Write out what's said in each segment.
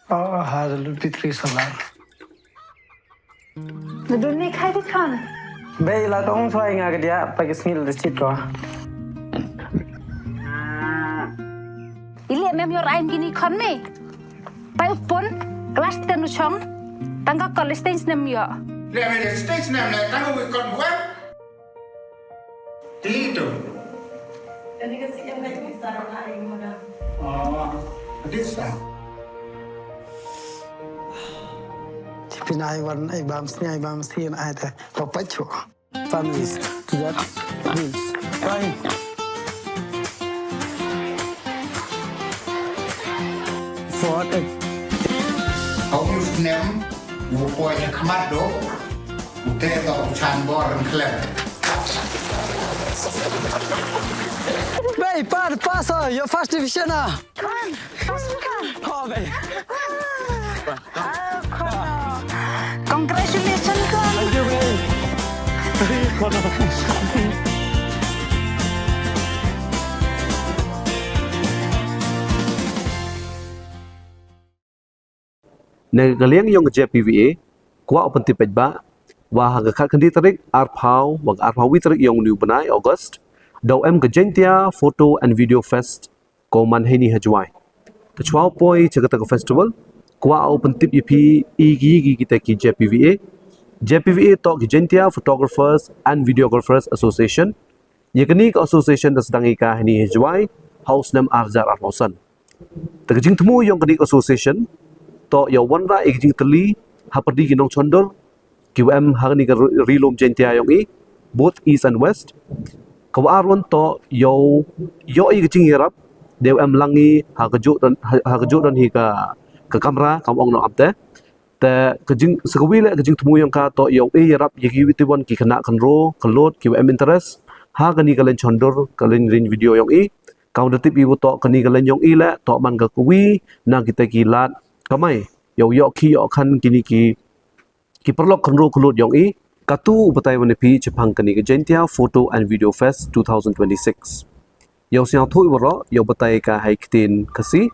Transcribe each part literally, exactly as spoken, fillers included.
Oh, ha da lut battery solar. Na dun ne khai di khan. Bei la tong soi nga ka dia pa ki sngil da chit ko. Ile mem yor ain gini khon me. Pai upon class ten u chong. Tang ka college stage nem yo. Le me stage nem le tang u kon wan. Ti tu. Kani ka sih yang kai bisa rong ai mo da. Oh, this lah. Pin ai wan ai bam sing ai bam sing ai ta. Papa chu. Families to that means. Fine. For a Hau yu snem, yu poi ha khmat do, u te do u chan bor ren khlem. Bei, par, paso, your first division ah. Come on, come on. Oh, bei. Ah, come on. Congratulations, come on. Thank you, bei. Na ka liang yong ka J P V A, kwah u pyntip paidbah, wa ha ka khatkhynde tarik, arphaw, wa ka arphaw wi tarik yong uni u bnai August, da em ka Jaintia Photo and Video Fest, ko man heini ha Jowai. Ka chwa u poi cha kata ka festival, kwah u pyntip ïa phi i ki, i ki kita ki J P V A. J P V A toh ki Jaintia Photographers and Videographers Association. Ïa kani ka association da sdang ïa ka heini ha Jowai, ha u snem ar hajar arphaw san. Te ka jingthmu yong kani ka association, toh ïa wanrah ïa ka jingtylli, ha pyrdi ki nongshondur, ki wa em ha kani ka ri-, ri lum Jaintia yong i, both East and West. Ka wa ar wan toh ïa u, ïoh i ka jingïarap, dei wa em lang i ha ka juk don, ha, ha ka juk don hi ka, ka kamra, kam ong noh am te. Te ka jing, sa ka wi le ka jingthmu yong ka toh ïa u e ïarap ïa ki wi ti wan ki khynnah khynro, khyllood, ki wa em interest, ha kani ka line shondur, ka line ring video yong i, ka wa da tip i wa toh kani ka line yong i le, toh man ka wi, na kita ki lad, kamai, ïa u ïoh ki ïoh kan kini ki, ki paralok khynro khyllood yong i, katu u batai wa na phi chaphang kani ka Jaintia Photo and Video Fest two thousand twenty-six. Ïa u sngewthuh i waroh, ïa u batai ka ha i ktien Khasi.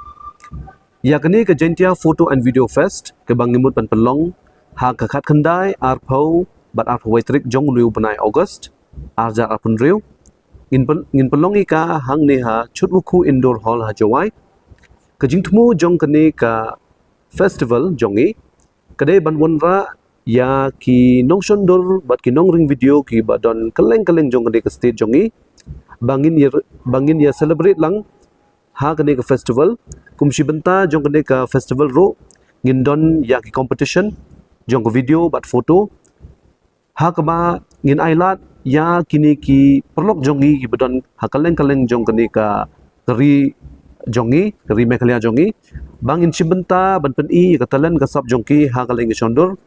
Ïa kani ka Jaintia Photo and Video Fest, kaba ngi mut ban pynlong, ha ka khatkhyndai, arphaw, bad arphaw wei tarik jong uni u bnai August, ar hajar arphaw hynriew. Ngin pyn-, ngin pynlong i ka hangne ha Chutwakhu Indoor Hall ha Jowai. Ka jingthmu jong kani ka festival jong i, ka dei ban wanrah ïa ki nongshondur bad ki nongring video kiba don kylleng kylleng jong kani ka state jong i. Ba ngin ïa, ba ngin ïa celebrate lang ha kani ka festival. Kum shi bynta jong kani ka festival ruh ngin don ïa ki competition jong ka video bad photo. Ha kaba ngin ai lad ïa kini ki paralok jong i kiba don ha kylleng kylleng jong kani ka ri jong i, ka ri Meghalaya jong i. Ba ngin shim bynta ban pyni ïa ka talent ka sap jong ki ha kylleng ki shondur.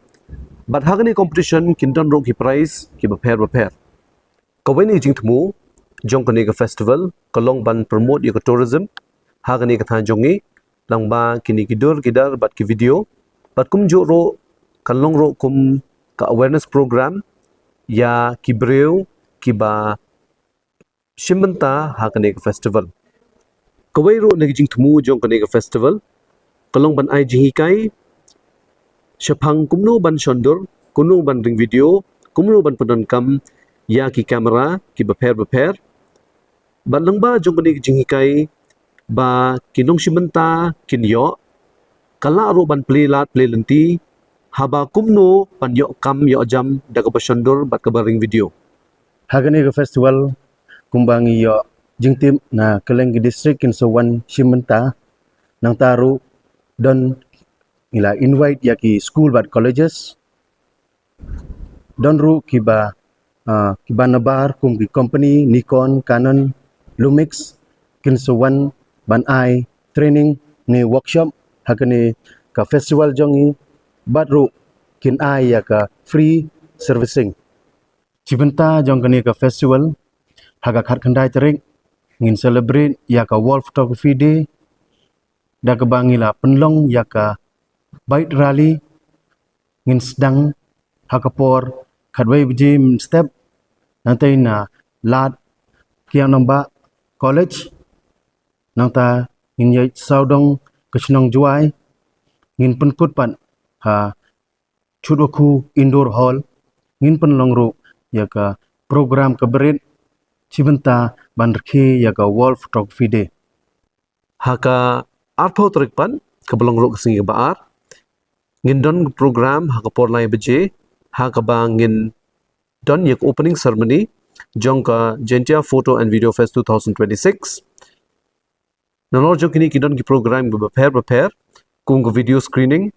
Bad ha kani competition kin don ruh ki prize kiba pher ba pher. Ka wen i jingthmu jong kani ka festival, ka long ban promote ïa ka tourism ha kani ka thaiñ jong i, lyngba kini ki dur ki dar bad ki video, bad kumjuh ruh, kan long ruh kum ka awareness program, ïa ki briew, kiba shim bynta ha kani ka festival. Kawei ruh na ki jingthmu jong kani ka festival, ka long ban ai jinghikai, shaphang kumno ban shondur, kumno ban ring video, kumno ban pyndonkam, ïa ki camera, kiba pher ba pher, bad lyngba jong kani ka jinghikai, ba ki nongshim bynta kin ïoh, ka lah ruh ban plie lad plie lynti, haba kumno ban ïoh kam ïoh jam da kaba shondur bad kaba ring video. Ha kani ka festival kumba ngi ïoh jingtip na kylleng ki district kin sa wan shim bynta, nangta ruh don ngi la invite ïa ki school bad colleges, don ruh kiba, ah, kiba nabar kum ki company Nikon, Canon, Lumix, kin sa wan ban ai training ne workshop ha kani ka festival jong i, bad ruh kin ai ïa ka free servicing. Shi bynta jong kani ka festival, ha ka khatkhyndai tarik, ngin celebrate ïa ka World Photography Day, da kaba ngi la pynlong ïa ka bike rally, ngin sdang ha ka por khatwei baje mynstep, nangta na lad Kiang Nangbah College, nangta ngin ïa sawdong ka shnong Jowai, Ngin pynkut pat ha Chutwakhu Indoor Hall, ngin pynlong ruh ïa ka program ka barit shi bynta ban rkhie ïa ka World Photography Day. Ha ka arphew tarik pat, kaba long ruh ka sngi kaba ar, ngin don ka program ha ka por lai baje, ha kaba ngin don ïa ka opening ceremony jong ka Jaintia Photo and Video Fest two thousand twenty-six. Nalor jong kine ki don ki program kiba pher bapher, kum ka video screening,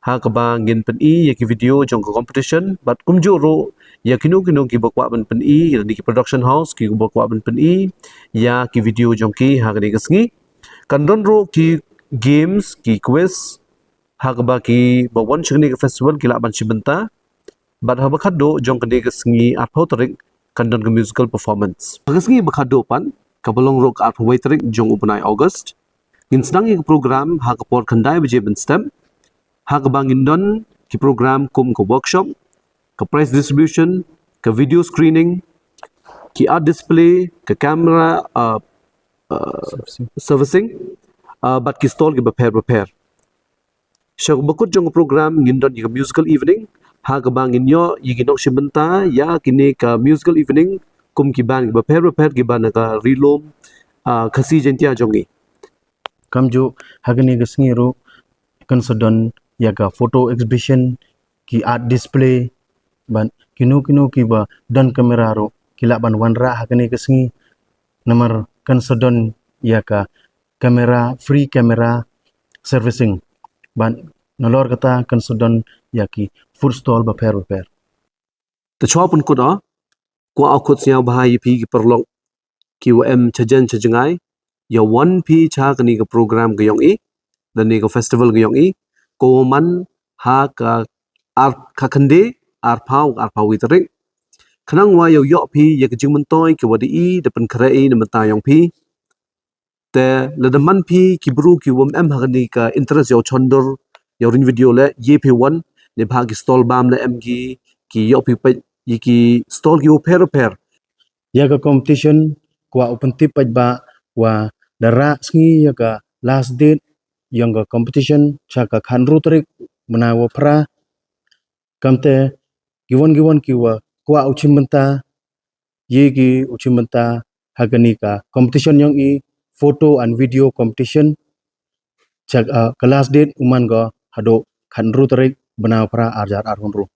ha kaba ngin pyni ïa ki video jong ka competition, bad kumjuh ruh ïa kino kino kiba kwah ban pyni, ïa ki production house kiba kwah ban pyni ïa ki video jong ki ha kane ka sngi. Kan don ruh ki games, ki quiz, ha kaba kiba wan sha kane ka festival ki lah ban shim bynta. Bad haba khatduh jong kane ka sngi arphew tarik, kan don ka musical performance. Ha ka sngi ba khatduh pat, kaba long ruh ka arphew wei tarik jong u bnai August, ngin sdang ïa ka program ha ka por khyndai baje mynstep, ha kaba ngin don ki program kum ka workshop, ka prize distribution, ka video screening, ki art display, ka camera, uh, uh, servicing, uh, bad ki stall kiba pher bapher. Sha kaba kut jong ka program ngin don ïa ka musical evening, ha kaba ngin ïoh ïa ki nongshim bynta ïa kine ka musical evening, kum ki band kiba pher bapher, ki band na ka Ri Lum, ah, Khasi Jaiñtia jong ngi. Kumjuh ha kane ka sngi ruh kan sa don ïa ka photo exhibition, ki art display, bad kino kino kiba don camera ruh ki lah ban wanrah ha kane ka sngi. Namar kan sa don ïa ka camera, free camera servicing. Bad nalor kata kan sa don ïa ki food stall bapher bapher. Te shuwa pynkut, kwah u khot sngewbha ïa phi ki paralok kiwa em shajan shajngai, ïa wan phi sha kane ka program ka jong i, lane ka festival ka jong i, kawa man ha ka ar, ka khyndai, arphew, arphew wei tarik. Khnang wa ïoh ïoh phi ïa ka jingmyntoi kiwa da i, da pynkhreh i na bynta jong phi. Te lada man phi ki bru kiwa ym em ha kane ka interest ïa u shon dur, ïa u ring video leh, ïa phi wan, neibhah ki stall bam leh em ki, ki ïoh phi peit ïa ki stall kiwa pher pher. Ïa ka competition, kwah u pyntip paidbah wa da rah sngi ïa ka last date jong ka competition sha ka khatynru tarik bnai wa phra. Kamte kiwon kiwon kiwa kwah u shim bynta, ïa ki u shim bynta ha kane ka competition jong i, photo and video competition. Sha, ah, ka last date u man ko haduh khatynru tarik bnai wa phra, ar hajar arphew hynriew.